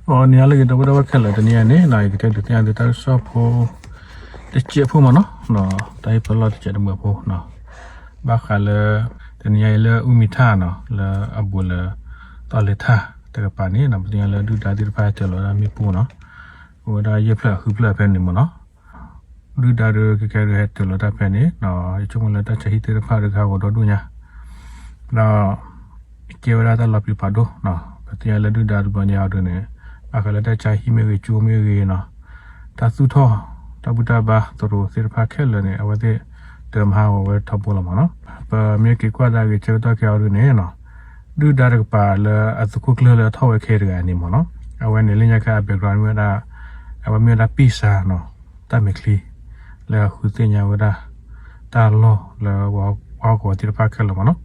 အီၤ နံၤဟါလၢအဂ့ၤ ဒီပုၢ်ဝဲၢ်ခဲလၢာ်, တနံၤအံၤန့ၣ် ယကတဲဒုးသ့ၣ်ညါသုတၢ်ကစီၣ်ဖိ တစဲးဖိမ့ၢ်နီၤ, တၢ်ဟ့ၣ်ပလီၢ်တစဲးတမှဲၤဖိနီၤ, ဘၣ်ဃးလၢ တနံၤအံၤလၢအူမံၤထၣ်နီၤ လၢအဘူးလၢ သီၣ်လဲၤထၣ်တကပၤန့ၣ်နီၤ ပသ့ၣ်ညါလၢဒုၣ်ဒါသ့ၣ်တဖၣ်ဟဲတၢၤလီၤဝဲဒၣ်မ့ၣ်ပိၢ်နီၤ, အိၣ်ဝဲဒၣ်ယဲၢ်ဖျၢၣ်ဃုဖျၢၣ်ဖဲန့ၣ်မ့ၢ်နီၤ ဒုၣ်ဒါဒုးခဲကဲဒုးဟဲတၢၤလီၤတၢ်ဖဲန့ၣ်, ယဆိကမိၣ်လၢတၢ်ဆါဟံၣ်သ့ၣ်တဖၣ်ဒုးကဟးဂီၤဒီဒူၣ်ညါ, ဒီး ကဲဝဲဒၣ်တၢ်လီၤပျံၤဖးဒိၣ်, ပသ့ၣ်ညါလၢဒုၣ်ဒါတဘျီညါအံၤဒုးန့ၣ် ဘၣ်ဃးလၢတၢ်ဆါဟံၣ်မ့ၢ်ဂ့ၤ ကၠိမ့ၢ်ဂ့ၤနီၤ, တၢ်သူၣ်ထီၣ် တၢ်ဘူၣ်တၢ်ဘါသရိာ်သ့ၣ်တဖၣ်ခဲလၢာ်န့ၣ် အဝဲသ့ၣ်တမၤဟးဂီၤဝဲထီဘိလီၤမ့ၢ်နီၤ, ပမ့ၢ်က့ၤကွၢ်ဒၣ်ဂ့ၤဆၢကတီၢ်ခဲအံၤဒုးန့ၣ်နီၤ ဒုၣ်ဒါတကပၤလၢအသုးခိၣ်ကျၢၢ်လၢအထီၣ်ဝဲခဲတဂၤန့ၣ်မ့ၢ်နီၤ, အဝဲန့ၣ်လၢညါခါအ background မ့ၢ်ဝဲဒၣ်, အဝဲမ့ၢ်ဝဲဒၣ်ပ့ၢ်စါနီၤ, တၢ်မဲာ်ချံ လၢအဃုသ့ၣ်ညါဝဲဒၣ် တၢ်လီၢ်လၢပှၤဟီၣ်ကဝီၤသ့ၣ်တဖၣ်ခဲလၢာ်မ့ၢ်နီၤ,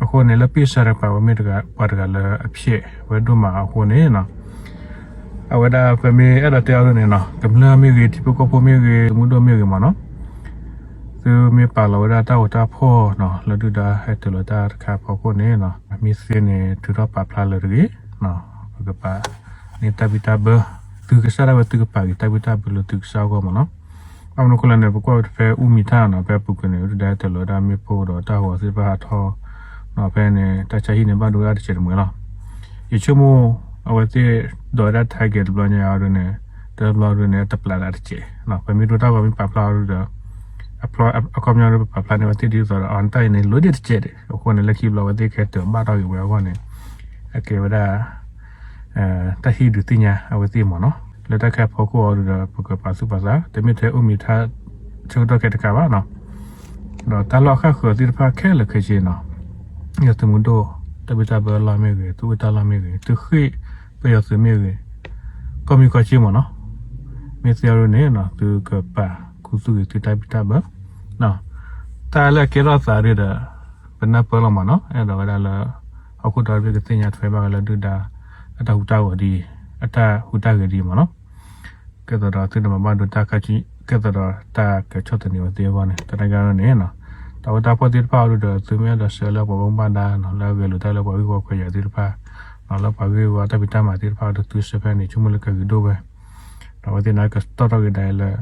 အဃိန့ၣ်လၢပ့ၢ်စါတကပၤ အဝဲမ့ၢ်ပှၤတဂၤလၢအဖျဲးဝဲဒိၣ်မးအဃိန့ၣ် အဝဲဒၣ်ပမ့ၢ်အဲၣ်ဒိးတဲအီၤဒ်န့ၣ်နီၤ ကမျၢၢ်မ့ၢ်ဂ့ၤ ထံဖိကီၢ်ဖိမ့ၢ်ဂ့ၤ မူဒိၣ်မ့ၢ်ဂ့ၤမ့ၢ်နီၤ, သုမ့ၢ်ပာ်လီၤဝဲဒၣ်တၢ်ဂီၤတၢ်ဖီၣ်နီၤ လၢဒုၣ်ဒါဟဲတၢၤလီၤတၢ်တခါအဖီခိၣ်န့ၣ်နီၤ မ့ၢ်သ့န့ၣ် ထုးထီၣ်ပာ်ဖျါလၢတဂ့ၤ, ပကပာ်န့ၢ်တၢ်ဘံၣ်တၢ်ဘၢ, သုကစၢ်ဒၣ်ဝဲသုကပာ်က့ၤတၢ်ဘံၣ်တၢ်ဘၢလၢသုကစၢ်အဂီၢ်မ့ၢ်နီၤ, ဘၣ်မနုၤအဃိလဲၣ်န့ၣ် ပကွၢ်ဝဲဖဲအူမံၤထၣ်နီၤ ဖဲအပူၤကွံာ်န့ၣ် ဒုၣ်ဒါဟဲတၢၤလီၤဝဲဒၣ်မ့ၣ်ပိၢ်ဒီးတၢ်ဂီၤသ့ၣ်တဖၣ်ဟးထီၣ်, ဖဲန့ၣ် တၢ်ဆါဟံၣ်န့ၣ် ဘၣ်ဒိဝဲဒၣ်တစဲးတမှဲၤလီၤ. ယဆိကမိၣ် အဝဲသ့ၣ်ဒိးဝဲဒၣ် target တဘျီညါအံၤဒ်န့ၣ်, တဘျီဒ်န့ၣ် တပျးလၢ်တစဲး, ပမ့ၢ်ဒိတၢ်ဂီၤမ့ၢ်ပာ်ဖျါအီၤဒ်ဒီး အခီပညီဒီးပပာ်ဖျါန့ၢ်ဝဲသ့ၣ်ဒ်သိးဒီး အတၢ်အံၤန့ၣ် လိၣ်ဒ့ၣ်တစဲးဒီး အဃိန့ၣ် လၢခံဘျီအဝဲသ့ၣ်ကဟဲတၢၤဘၣ်ထီၣ်က့ၤဝဲအဂီၢ်န့ၣ် အကဲဝဲဒၣ် တၢ်ဟ့ၣ်ဒုးသ့ၣ်ညါအဝဲသ့ၣ်မ့ၢ်နီၤ, လၢတၢ်ခဲအဖီခိၣ်အီၤဒ်ဒီး ပကပာ်သူၣ်ပာ်သး တမ့ၢ်ထဲအူမံၤထၣ် ဆၢကတီၢ်ခဲတခါဘၣ်နီၤ, ဒီးတၢ်လီၢ်အဃၣ်ဃၢၤသ့ၣ်တဖၣ်ခဲလၢာ်ခဲဆ့နီၤ, ယသုးမုၢ်ဒိၣ် တၢ်ဘံၣ်တၢ်ဘၢအလီၢ်မ့ၢ်ဂ့ၤ သုအိၣ်တၢ်လီၢ်မ့ၢ်ဂ့ၤ သုဃ့ၢ်ပယီၤသုးမ့ၢ်ဂ့ၤ ကီၢ်မံၣ်ကီၢ်စ့ၢ်မ့ၢ်နီၤ, မ့ၢ်သ့အီၤဒ်န့ၣ် သုကပာ်ခူသူၣ်ဂ့ၤသုတၢ်ဘံၣ်တၢ်ဘၢ, တၢ်လၢအကဲထီၣ်သးဒ်ဒီး ပနၢ်ပၢၢ်လီၤမ့ၢ်နီၤ, အဲၣ်ဒိးဝဲဒၣ်လၢ ဟီၣ်ခိၣ်ဒီဘ့ၣ်ကသ့ၣ်ညါထွဲဘၣ်ဝဲလၢဒုၣ်ဒါ အတၢ်ဟူးတၢ်ဂဲၤဒ်အံၤ, အတၢ်ဟူးတၢ်ဂဲၤဒ်အံၤမ့ၢ်နီၤ, ကဲသိးဒီးသုတမၤဘၣ်ဒိတၢ်ခါဆူ ကဲသိးဒီးတၢ်ကဆီၣ်သနံးဝဲသ့ၣ်အဂီၢ်န့ၣ် တၢ်န့ၣ်ကန့ၣ် တၢ်အိၣ်တၢ်ဖှီၣ်သ့ၣ်တဖၣ်အီၤဒ်ဒီး သုမ့ၢ်အဲၣ်ဒိးဆှၢလၢပှၤဘၣ်မူဘၣ်ဒါနီၤ လၢအဂဲၤလိာ်တၢ်လၢပှၤဂ့ၢ်ဝီခွဲးယာ်သ့ၣ်တဖၣ်, လၢပှၤဂ့ၢ်ဝီတၢ်ဖံးတၢ်မၤသ့ၣ်တဖၣ်ဒုးသုဆှၢဖဲန့ၣ် ဆိကမိၣ်လၢကဂ့ၤဒိၣ်ဝဲ, ဒီးအဝဲသ့ၣ်န့ၣ်ကတီၢ်ထီၣ်က့ၤဒၣ်အံၤလၢ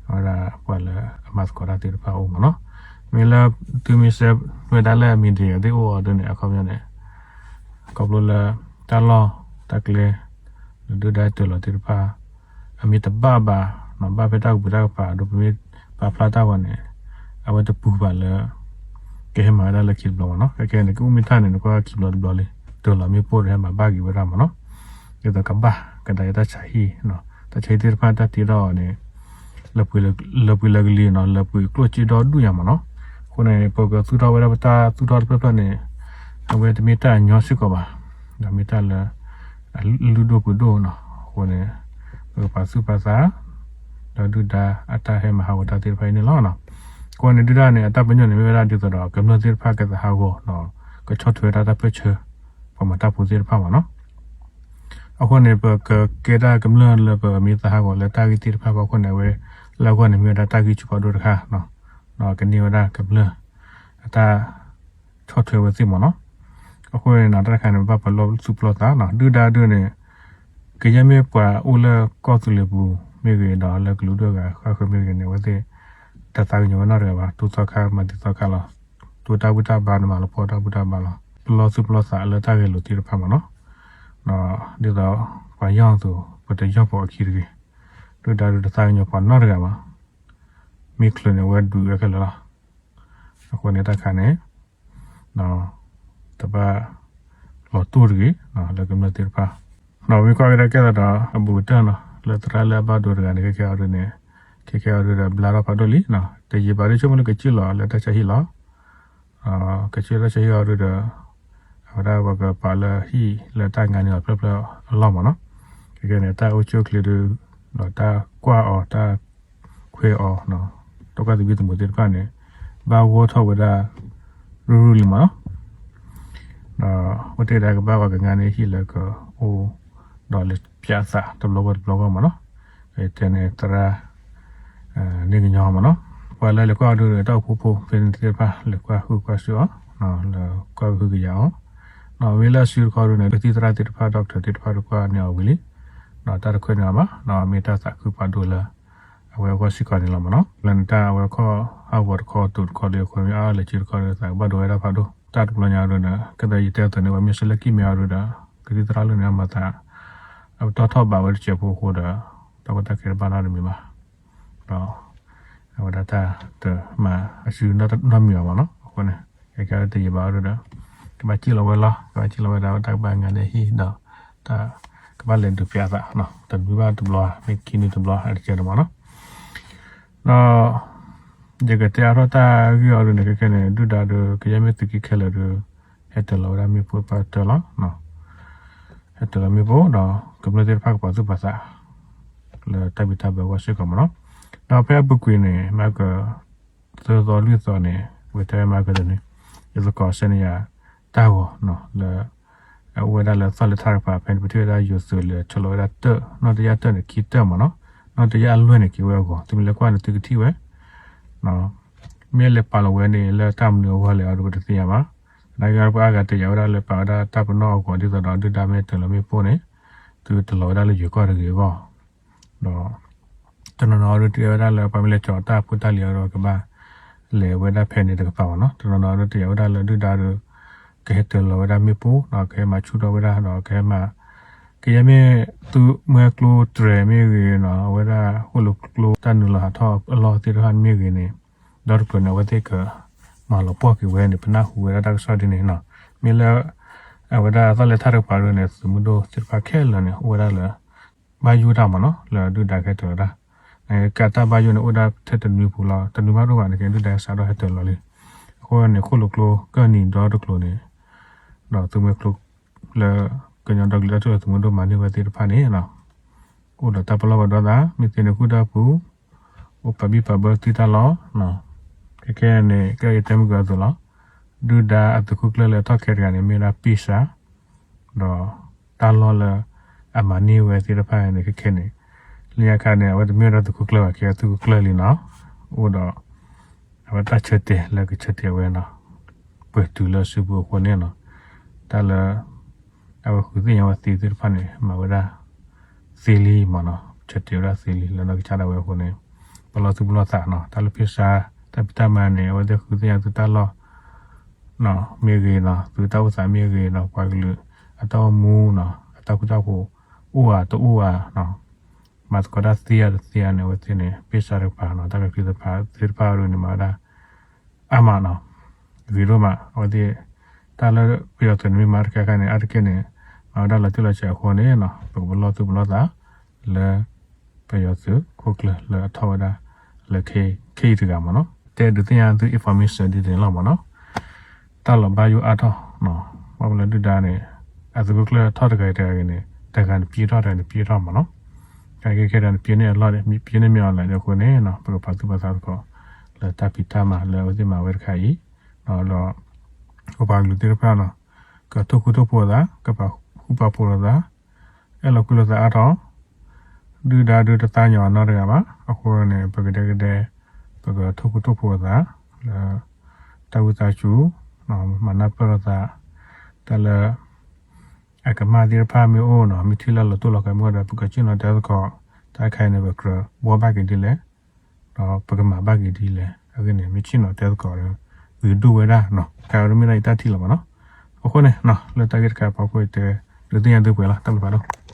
အဝဲဒၣ်ပှၤလၢအမၤသကိးတၢ်သ့ၣ်တဖၣ်အအိၣ်မ့ၢ်နီၤ, မ့ၢ်လၢသုမ့ၢ်ဆှၢဝဲဒၣ်လၢ media သ့ၣ်အိၣ်အီၤဒ်န့ၣ် အခီပညီန့ၣ် ခီဖျိလၢ တၢ်လီၢ်တၢ်ကျဲ လၢဒုၣ်ဒါတၢၤလီၤသ့ၣ်တဖၣ် အမ့ၢ်တဘၣ်ဘၣ် ဘၣ်ဖဲတၢ်ကပူၤတၢ်ကပၤဒီး ပမ့ၢ်ပာ်ဖျါတၢ်ဂီၤန့ၣ် အဝဲတပူၤဘၣ်လၢ ကဟဲမၤဝဲဒၣ်လၢခံတဘျီမ့ၢ်နီၤ, ကဲကဲန့ၣ် ကအူမ့ၢ်ထၣ်န့ၣ် နကွၢ်ခံဘျီတဘျီလံ တၢၤလီၤမ့ၣ်ပိၢ်ဒီးဟဲမၤဘၣ်က့ၤဝဲဒၣ်မ့ၢ်နီၤ, ဒ်သိးကဘၣ်ကဒါက့ၤတၢ်ဆါဟံၣ်, တၢ်ဆါဟံၣ်သ့ၣ်တဖၣ်တၢ်တ့ထီၣ်အီၤန့ၣ် လၢပှဲၤလၢကလံၤနီၤ လၢပှဲၤကျိၣ်စ့ဒီဒူၣ်ညါမ့ၢ်နီၤ, အဃိန့ၣ် ပကသူၣ်ထီၣ်ဝဲဒၣ်ပတၢ်သူၣ်ထီၣ်တဖျၢၣ်ဖျၢၣ်န့ၣ် အဝဲတမ့ၢ်တၢ်အညီစ့ၢ်ကီးဘၣ်, ဒီးမ့ၢ်တၢ်လၢ အလုၢ်ဒိၣ်ပှ့ၤဒိၣ်နီၤ, အဃိန့ၣ် ပကပာ်သူၣ်ပာ်သး ဒီးဒုၣ်ဒါအတၢ်ဟဲမၤဟးဂီၤတၢ်သ့ၣ်တဖၣ်အံၤန့ၣ်လီၤ. အဃိန့ၣ် ဒုၣ်ဒါန့ၣ် အတၢ်ပညိၣ်န့ၣ် မ့ၢ်ဝဲဒၣ်ဒ်သိးဒီး ကမျၢၢ်သ့ၣ်တဖၣ်ကသးဟးဂီၤဒီး ကဆီၣ်ထွဲဝဲဒၣ်တၢ်ပၢၢ်ဆၢ ပှၤမၤတၢ်ဖိသ့ၣ်တဖၣ်မ့ၢ်နီၤ, အဃိန့ၣ် ပကကဲဒၣ်ကမျၢၢ်လၢပမ့ၢ်သးဟးဂီၤလၢတၢ်ဂ့ၢ်သ့ၣ်တဖၣ်အဖီခိၣ်န့ၣ် အဝဲလၢအဂီၢ်န့ၣ် မ့ၢ်ဝဲဒၣ်တၢ်ဂံၢ်ဆူၣ်ဖးဒိၣ်တခါ, ဒီးကန့ၢ်ဝဲဒၣ်ကမျၢၢ် အတၢ် ဆီၣ်ထွဲဝဲသ့ၣ်မ့ၢ်နီၤ, အဃိန့ၣ် တၢ်တခါန့ၣ် ပဘၣ်ပလီၢ်သူၣ်ပလီၢ်သးနီၤ, ဒုၣ်ဒါဒုးန့ၣ် ကယဲၢ်မ့ၢ်ပှၤအိၣ်လၢကီၢ်သူလ့ၤပူၤမ့ၢ်ဂ့ၤ ဒီးလၢကလုာ်ဒူၣ်အဂၤဃၣ်ဃၢၤမ့ၢ်ဂ့ၤန့ၣ် အဝဲသ့ၣ် တသးကညီၤဝဲနီတဂၤဘၣ်, တူၢ်သီခါမၤသံသီခါလီၤ, တူၢ်တၢ်ဘူၣ်တၢ်ဘါန့ၣ် မၤလီၤပှီၢ်တၢ်ဘူၣ်တၢ်ဘါလီၤ, ပလီၢ်သူၣ်ပလီၢ်သးလၢတၢ်ဂဲၤလိာ်သ့ၣ်တဖၣ်မ့ၢ်နီၤ, ဒ်သိးပှၤယီၢ်အသိး ပတယီၢ်ပှၤအခံတဂ့ၤ, ဒုၣ်ဒါဒုးတသးကညီၤပှၤနီတဂၤဘၣ်, မ့ၢ်ချုးန့ၣ် အဝဲဒုးဝဲခဲလၢာ်လီၤ, အဃိန့ၣ်တၢ်တခါန့ၣ် တဘၣ်လီၤတိၢ်တဂ့ၤ လၢကမျၢၢ်သ့ၣ်တဖၣ်, ဒီးမ့ၢ်ကွၢ်ကဒါကဲသိးဒီးအဘူးကတၢၢ်နီၤ လၢသရၣ်လၢအဘၣ်ဒိတဂၤန့ၣ် ခဲခဲအံၤဒုးန့ၣ် ခဲခဲအံၤဒုးဒီး ဘျါထီၣ်ဖးဒိၣ်လံ, တယံာ်ဘၣ်ဒုးဆိကမိၣ်လၢကစံၣ်လီၤလၢတၢ်ဆါဟံၣ်လီၤ, ကစံၣ်လီၤတၢ်ဆါဟံၣ်အံၤဒုးဒီး အဝဲဒၣ်ပကပာ်လၢဟံၣ်လၢတၢ်ငါန့ၢ်အီၤဖျၢၣ်ဖျၢၣ်အလီၢ်မ့ၢ်နီၤ, ခဲခဲန့ၣ် တၢ်အိၣ်ဆူၣ်အိၣ်ချ့ဒုး ဒီးတၢ်ကွၢ်အီၤတၢ် ခွဲးအီၤ, တၢ်ကွၢ်သဘံၣ်သဘုၣ်သ့ၣ်တဖၣ်န့ၣ် ဘၣ်ဂီၢ်ထီၣ်ဝဲဒၣ် ရူၢ်ရူၢ်လံမ့ၢ်နီၤ, ဒီးအိၣ်တ့ၢ်ဒၣ်ကဘၣ်ပှၤကငါန့ၢ်ဟံၣ်လၢကအိၣ် ဒီးလဲၤပၠးသးတဘျီဂီၢ်တဘျီဂီၢ်မ့ၢ်နီၤ, တဲန့ၣ်သရၣ် န့ၢ်ကညီမ့ၢ်နီၤ, ပှၤလၢလဲၤကွၢ်အီၤဒုးဒီး တၢ်အိၣ်ဖှိၣ်ဖိဖဲန့ၣ်သ့ၣ်တဖၣ် လဲၤကွၢ်ဟုၣ်ကွၢ်စူၣ်အီၤ, လဲၤကွၢ်ကဟုကယာ်အီၤ, ဒီးမ့ၢ်လၢအစုတခီဒုးန့ၣ် ပသံၣ်သရၣ်သ့ၣ်တဖၣ် doctor သ့ၣ်တဖၣ်ဒုးကွၢ်န့ၢ်အီၤဝံၤလံ, ဒီးတၢ်တခွဲးန့ၢ်အီၤဘၣ်, ဒီးမ့ၢ်တၢ်သးခုဖးဒိၣ်လၢ အဝဲအဂီၢ်စ့ၢ်ကီးန့ၣ်လီၤမ့ၢ်နီၤ. လၢနတၢ်အဝဲခီၣ်ဟးဂီၤတခီတိၤတခီဒီး အဃိန့ၣ်အါလဲၤက့တခီဒီး သးကဘၣ်ဒိဝဲဒၣ်ဖးဒိၣ် တၢ်တဘျီညါအံၤဒီး ကဲသးယတဲအသိးန့ၣ် ပှၤမ့ၢ်ဆၢလၢကံၣ်မဲအံၤဒီး ကသံၣ်သရၣ်လၢန့ၣ် အမၤသး အပတီၢ်ထီၣ်ဘးဝဲတစဲးဖိအဃိဒီး တၢ်ကီတၢ်ခဲတဘၣ်နီတမံၤဘၣ်. ဒီး အဝဲဒၣ်တၢ်တမၤအစုနီတမံၤအီၤမ့ၢ်နီၤ. အဃိန့ၣ် ကဲကဲတယံာ်ဘၣ်အီၤဒီး ကဘၣ်စံၣ်လီၤဝဲလီၤ, ကဘၣ်စံၣ်လီၤဝဲဒၣ် တၢ်ကဘၣ်ငါဒဲးဟံၣ်ဒီး တၢ်ကဘၣ်လဲၤဒုးဖျဲးအသး တနွံဘၣ်တဘျီ မ့ၢ်ခံနွံတဘျီ အတကဲန့ၣ်မ့ၢ်နီၤ. ဒီး ယကတဲအါထီၣ်တၢ်ဂ့ၢ်အီၤဒ်န့ၣ် ခဲခဲန့ၣ် ဒုၣ်ဒါဒီး ကယဲၢ်မ့ၢ်သုးက့ခဲလၢာ်ဒီး ဟဲတၢၤလီၤဝဲဒၣ်မ့ၣ်ပိၢ်ပၢ်တၢၢ်လီၤ. ဟဲတၢၤလီၤမ့ၣ်ပိၢ်ဒီး ကမျၢၢ်သ့ၣ်တဖၣ်ကပာ်သူၣ်ပာ်သး လၢတၢ်ဘံၣ်တၢ်ဘၢအဂီၢ်စ့ၢ်ကီးမ့ၢ်နီၤ. ဒီးဖဲအပူၤကွံာ်န့ၣ် မၤက သၢသီလွံၢ်သီန့ၣ် ဝဲတဲမၤကတနံၤ ယသကိးစဲန့ၣ်ယၤ တၢ်ဂီၤလၢ အအိၣ်ဝဲဒၣ်လၢသီၣ်လဲၤထၣ်တကပၤ ဖဲန့ၣ် ပထံၣ်ဝဲဒၣ်ယိၤသုးလဲၤဆှၢလီၤဝဲဒၣ်တၢၢ် နီၣ်တယၢ်တၢၢ်န့ၣ် ခံတၢၢ်မ့ၢ်နီၤ. နီၣ်တယၢ်အလွဲၢ်န့ၣ် က့ၤဝဲအဂီၢ် သုမ့ၢ်လဲၤကွၢ်န့ၣ် သုကထံၣ်ဝဲ မ့ၢ်လဲၤပာ်လီၤဝဲန့ၣ် လၢတၢ်မနုၤအဂီၢ်လဲၣ်အီၤဒီး ပတသ့ၣ်ညါဘၣ်. သနာ်က့ ပှၤအါဂၤတယာ်ဝဲဒၣ်လၢပာ်ဝဲဒၣ်တၢ်ပနီၣ်အဂီၢ် ဒ်သိးဒီးဒုၣ်ဒါမ့ၢ်တၢၤလီၤမ့ၣ်ပိၢ်န့ၣ် သုတလီၤဝဲဒၣ်လၢယိၤကီၢ်တဂ့ၤအဂီၢ် ဒီး တနီၤနီၤဒီးတဲဝဲဒၣ်လၢ ပှၤမ့ၢ်လဲၤကၠီၤတၢ်ဖိတၢ်လံၤအီၤဒီး ကဘၣ်လဲၤဝဲဒၣ်ဖဲန့ၣ်တကပၤမ့ၢ်နီၤ. တနီၤနီၤဒီးတဲဝဲဒၣ်လၢဒုၣ်ဒါဒီး ကဟဲတၢၤလီၤဝဲဒၣ်မ့ၣ်ပိၢ် ဒီးကဟဲမၤဆူၣ်ထီၣ်ဝဲဒၣ် ဒီးကဟဲမၤ ကယဲၢ်မ့ၢ်သုးမွဲကျိတြဲၤမ့ၢ်ဂ့ၤနီၤ အဝဲဒၣ်ဃိၣ်လိာ်ကျိတၢ်နုာ်လီၤဟးထီၣ်အလီၢ်သ့ၣ်တဖၣ်မ့ၢ်ဂ့ၤန့ၣ် ဒီတကျိၤန့ၣ် အဝဲသ့ၣ်က မၤလီၤပှီၢ်က့ၤဝဲန့ၣ် ပနၢ်ဟူဝဲဒၣ်တၢ်ကစီၣ်ဒ်န့ၣ်နီၤ. မ့ၢ်လၢ အဝဲဒၣ်သီၣ်လဲၤထၣ်တကပၤဒ်န့ၣ် သုးမုၢ်ဒိၣ်သ့ၣ်တဖၣ်ခဲလၢာ်န့ၣ် အိၣ်ဝဲဒၣ်လၢ ဘၣ်ယိၣ်တၢ်မ့ၢ်နီၤ လၢဒုၣ်ဒါကဟဲတၢၤဝဲဒၣ် ကးတၢ်ဘၣ်ယိၣ်န့ၣ် အိၣ်ဒၣ်ထဲတနွံပူၤလီၤ. တနွံမးဒိၣ်ဘၣ်န့ၣ် ကဲဒုၣ်ဒါကစးထီၣ်ဟဲတၢၤလီၤလံ. အဃိန့ၣ် ဃိၣ်လိာ်ကျိကၢၢ်နံၤဒီတကျိၤန့ၣ် ဒီးသုးမွဲကျိ လၢ ကညီဒီကလုာ်တၢ်ထူၣ်ဖျဲးသုးမုၢ်ဒိၣ်မၤန့ၢ်ဝဲသ့ၣ်တဖၣ်န့ၣ် အိၣ်ဒီးတၢ်ပလီၢ်ပဒီသး မ့ၢ်သ့န့ၣ် ဃုာ်တၢ်ပူၤ အိၣ်ပာ်ဘံၣ်ပာ်ဘၢသံတၢ်လီၢ် ခဲခဲန့ၣ် ကဲယတဲမုၢ်ကၤအသိးလီၤ. ဒုၣ်ဒါအသုးခိၣ်ကျၢၢ်လၢအထီၣ်ခဲတဂၤန့ၣ် မ့ၢ်ဝဲဒၣ်ပ့ၢ်စၢ် ဒီးတၢ်လီၢ်လၢ အမၤန့ၢ်ဝဲသ့ၣ်တဖၣ်န့ၣ် ခဲခဲန့ၣ် လၢညါခါန့ၣ် အဝဲတမ့ၢ်ဝဲဒၣ်သုးခိၣ်ကျၢၢ်ဘၣ် ကဲသုးခိၣ်ကျၢၢ်လံနီၤ. အိၣ်ဒီး အဝဲတၢ်ဆၢတဲာ်လၢကဆၢတဲာ်ဝဲနီၤ ပှဲၤတုၤလၢအစုပူၤအဃိန့ၣ်နီၤ တၢ်လၢ အဝဲဃုသ့ၣ်ညါဝဲသ့သ့ၣ်တဖၣ်န့ၣ် မၤဝဲဒၣ် သ့လံမ့ၢ်နီၤ ဆၢတဲာ်ဝဲဒၣ်သ့လံ လၢနီၢ်ကစၢ်ဒၣ်ဝဲအဃိန့ၣ် ပလီၢ်သူၣ်ပလီၢ်သးနီၤ တၢ်လၢပ့ၢ်စၢ် တၢ်ဖံးတၢ်မၤန့ၣ် အဝဲသ့ၣ်ဃုသ့ၣ်ညါသုတၢ်လီၢ် မ့ၢ်ဂ့ၤနီၤ သုတၢ်အိၣ်သးမ့ၢ်ဂ့ၤနီၤ ပှၤကလုာ်အတၢ်အိၣ်မူနီၤ အတၢ်ဃူတၢ်ဖိး အိၣ်ဧါတအိၣ်ဧါနီၤ မၤသကိးတၢ်သ့ဧါတသ့ဧါန့ၣ် အဝဲသ့ၣ်န့ၣ် ပ့ၢ်စၢ်တကပၤနီၤ တၢ်ကဖံးသ့ၣ်တဖၣ်ဒ်န့ၣ် မၤဝဲဒၣ် အါမးနီၤ ဂ့ၤဒိၣ်မး အဝဲသ့ၣ် တၢ်လၢပယီၤသုးန့ၣ်မ့ၢ်မၤတခါခါန့ၣ် အါတက့ၢ်န့ၣ် မၤဝဲဒၣ်လီၤတံၢ်လီၤဆဲးအဃိန့ၣ်နီၤ ပကပလီၢ်သူၣ်ပလီၢ်သး လၢ ပယီၤသုးခိၣ်ကျၢၢ်လၢအထီၣ်ဝဲဒၣ် လၢခဲအံၤတဂၤမ့ၢ်နီၤ တဲဒုးသ့ၣ်ညါသု information ဒ်န့ၣ်လီၤမ့ၢ်နီၤ တၢ်လီၤဘၣ်ယိၣ်အါထီၣ် ဘၣ်မနုၤလၢဒုၣ်ဒါန့ၣ် အသုးခိၣ်ကျၢၢ်ထီၣ်တဂၤတဂၤဂ့ၤန့ၣ် တဂၤန့ၣ်ပံထီၣ် တဂၤန့ၣ်ပံထီၣ်မ့ၢ်နီၤ ခဲခဲတဂၤန့ၣ် ပံန့ၢ်အလီၢ်န့ၣ် ပံန့ၢ်မ့ၢ်အီၤလဲၣ်အဃိန့ၣ် ပကပာ်သူၣ်ပာ်သးသကိး လၢတၢ်ဖံးတၢ်မၤလၢအဝဲသ့ၣ်မၤဝဲတခါအံၤ ဒီး ပပှၤကလုာ်သ့ၣ်တဖၣ်နီၤ ကထိၣ်ဃူထိၣ်ဖိးသး ကပာ်ဃူပာ်ဖိးလိာ်သး အဲၣ်လီၤကွံလိာ်သးအါထီၣ် ဒုၣ်ဒါဒုးတသးညီအနီတဂၤဘၣ် အဃိန့ၣ် ပကဒဲကဒဲ ပကထိၣ်ဃူထိၣ်ဖိးလိာ်သး လၢ တၢ်ဝံသးစူၤ မၤနၢ်ပၢၢ်လိာ်သး တၢ်လၢ အကမၣ်သ့ၣ်တဖၣ်မ့ၢ်အိၣ်နီၤ မ့ၢ်ထံၣ်လၢလီၤတိၢ်လီၤကျဲမ့ၢ်အိၣ်ဒီး ပကစံၣ်ညီတဲသကိး တၢ်တခါအံၤန့ၣ် ပကြၢးဘှီဘၣ်က့ၤဒ်လဲၣ် ဒီးပကမၤဘၣ်က့ၤဒ်လဲၣ် အဂ့ၢ်န့ၣ် မ့ၢ်စံၣ်ညီတဲသကိးဒီး ဂ့ၤဒိၣ်ဝဲဒၣ်နီၤ တခါအံၤမ့ၢ်ဒၣ်ယတၢ်ထံၣ်လီၤမ့ၢ်နီၤ အဃိန့ၣ် လၢတၢ်ဂ့ၢ်တခါအဖီခိၣ်အံၤတဲ ဒုးသ့ၣ်ညါသုပှဲၤလီၤ တၢ်ဘျုးဖးဒိၣ်